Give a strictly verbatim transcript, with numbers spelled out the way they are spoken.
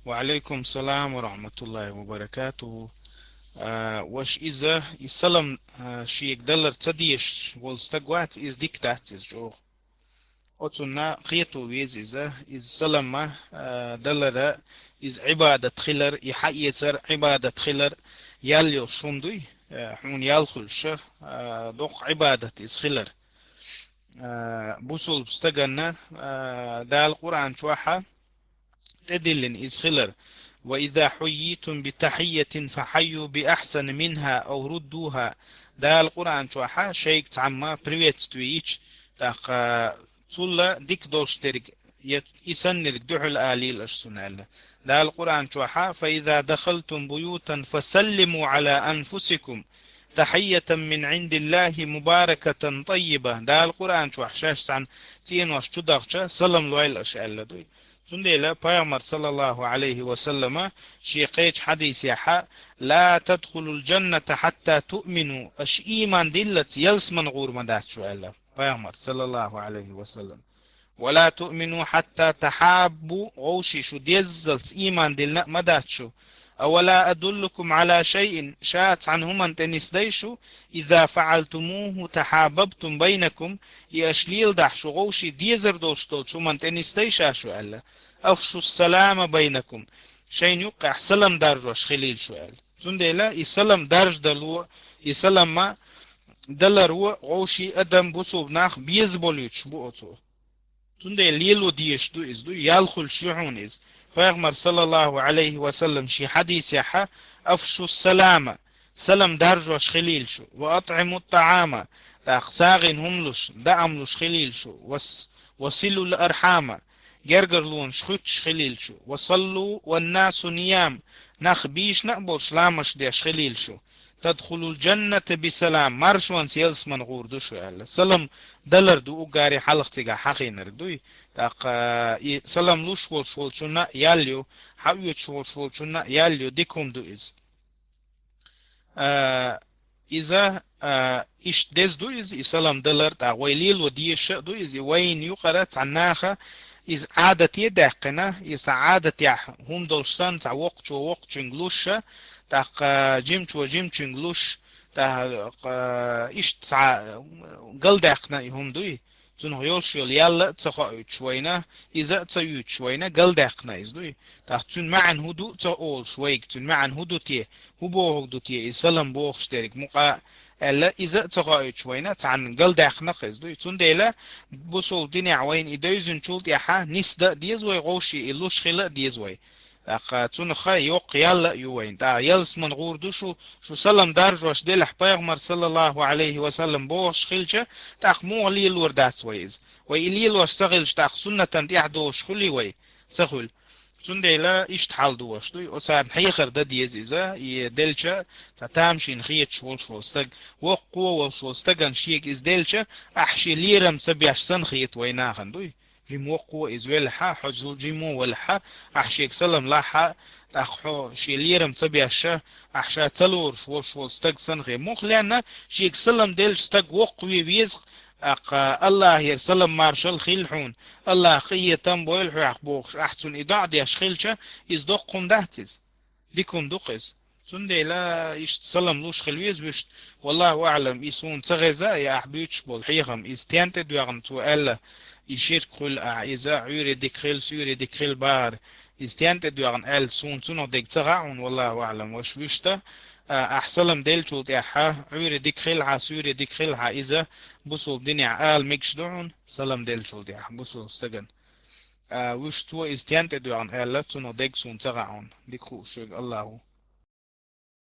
وعليكم السلام ورحمة الله وبركاته. А, ваша иза, и салам, а, шега далар ца дезаш вола стаг вац, иза дика дац, иза чӀоагӀа. Оцунна кхето веза иза, иза салам, а, далара, иза Ӏибадат хилар, и хьаэцар Ӏибадат хилар, ял йолуш хӀума дуй, а, хьуна ял хуьлуш, а, доккха Ӏибадат иза хилар. А, бусулба стаганна, а, Дала Къуръан чохьа тӀедиллина иза хилар: «وإذا حييتم بتحية فحيوا بأحسن منها أو ردوها». Дала Къуръан чохьа шайга цхьамма приветствие йича, тӀаккха цул дика долуш дерг, я и саннарг дуьхьал алийла аша цунна аьлла. Дала Къуръан чохьа: «فإذا دخلتم بيوتا فسلموا على أنفسكم تحية من عند الله مباركة طيبة». Дала Къуръан чохь шаьш цхьана цӀенош чу дахча, салам лойла аша аьлла дуй. Цундела Пайхамар, саллаллаху Ӏалайхи ва саллама, шен кхечу хьадисехьа: «لا تدخلوا الجنة حتى تؤمنوا», аша ийман диллалц ялсман гӀур ма дац шу аьлла Пайхамар, саллаллаху Ӏалайхи ва саллам. «ولا تؤمنوا حتى تحابوا», гӀовший шу деззалц ийман диллина а ма дац шу. «أولا أدلكم على شيء», ша цхьана хӀуманна тӀе нисдай шу, «إذا فعلتموه تحاببتم بينكم», и аша леладахь шу гӀовший дезар долуш долчу хӀуманна тӀе нисдай ша шу аьлла. «أفشوا السلام بينكم», шайна юккъехь салам даржош хилийла шу аьлла. Цундела и салам даржадало, и салам ма даларо гӀовший адам, бусулба нах беза болуьйтуш бу оцо. Цундела лело дезаш ду иза, ду, ял хуьлуш ю хьуна иза. Пайхамар, саллаллаху Ӏалайхи ва саллам, шен хьадисехьа: «أفشوا السلام», салам даржош хилийла шу, «وأطعموا الطعام», тӀаккха сагӀина хӀума луш, даам луш хилийла шу, «وصلوا الأرحام», гергарлонаш хуьттуш хилийла шу, «وصلوا والناس نيام», нах бийшина а болуш ламаш деш хилийла шу. «تدخلوا الجنة بسلام», маршонца ялсман гӀур ду шу аьлла. Салам далар ду уггаре хьалха цигахь хьахийнарг дуй. ТӀаккха и салам луш волуш волчунна а ял ю, хьаоьцуш волуш волчунна а ял ю, дика хӀума ду иза. А, иза, а, иштта деза ду иза, и салам далар, тӀаккха вай лело дезаш а ду иза, и вайна юкъара цхьа наха иза Ӏадате даьккхина, иза Ӏадатехь хӀума долуш санна, цхьа воккхачо воккхачуьнга луш а, тӀаккха жимачо жимачуьнга луш, тӀаккха иштта цхьа галдаьккхина и хӀума дуй. Цунах йолуш йолу ял а ца хоуьйтуш вайна, иза а ца оьцуш вайна, галдаьккхина иза дуй. ТӀаккха цуьнан маьӀна хӀун ду а ца олуш вайга, цуьнан маьӀна хӀун ду те, хӀун бохург ду те, и салам бохуш дерг мукъа а аьлла, иза а ца хоуьйтуш вайна, цхьанна галдаьккхина-кх иза дуй. Цундела бусулба динехь вайна и девзинчул тӀаьхьа нисда а деза вай гӀовший, и луш хила а деза вай. ТӀаккха цунах йоккха ял а ю вайна. ТӀаккха ялсман гӀур ду шу, шу салам даржош делахь Пайхамар, саллаллаху Ӏалайхи ва саллам, бохуш хилча, тӀаккха муха лелор дац вай иза? Вай и лелош ца хилча, тӀаккха суннатан тӀехь долуш хуьлий вай? Ца хуьлу. Цундела иштта хьал ду ваша дуй. Оцарна хьехар дан деза иза, и делча, цхьа тамашийна хеташ волуш волу стаг, воккхо а волуш волу стагана шега иза делча, ахь шен лерам ца беш санна хета вай нахана дуй. Жима воккхо иза велахьа, хьожал жима велахьа, ахь шега салам лахьа, тӀаккха хьо шен лерам ца беша, ахь ша ца лоруш волуш волу стаг санна хе. Муха лаьнна, шега салам делча стаг воккхаве веза, тӀаккха Аллахера салам маршалла хила хьуна, Аллаха къинхетам бойла хьоьх бохуш, ахь цунна и доӀа деш хилча, иза доккха хӀума дац иза? Дика хӀума ду-кх иза. Цундела иштта салам луш хила веза вуьшта. Валлаху аӀлам, и суна ца хеза а, и ахь буьйцуш болу хьехам, иза стен тӀе доьгӀна цо аьлла, и ширк хуьлу ахь, иза Ӏуьйре дика хила, суьйре дика хила бахар, иза стен тӀе доьгӀна аьлла, суна цунах дерг ца хаьа хьуна, валлаху аӀлам, ваша вуьшта, а, ахь салам деллачул тӀаьхьа, Ӏуьйре дика хила хьан, суьйре дика хила хьан, иза бусулба динехь ала мегаш ду хьуна, салам деллачул тӀаьхьа, бусулба стагана. А, вуьшта цо иза стен тӀе доьгӀна аьлла, цунах дерг суна ца хаьа хьуна, дика хууш верг Аллаху.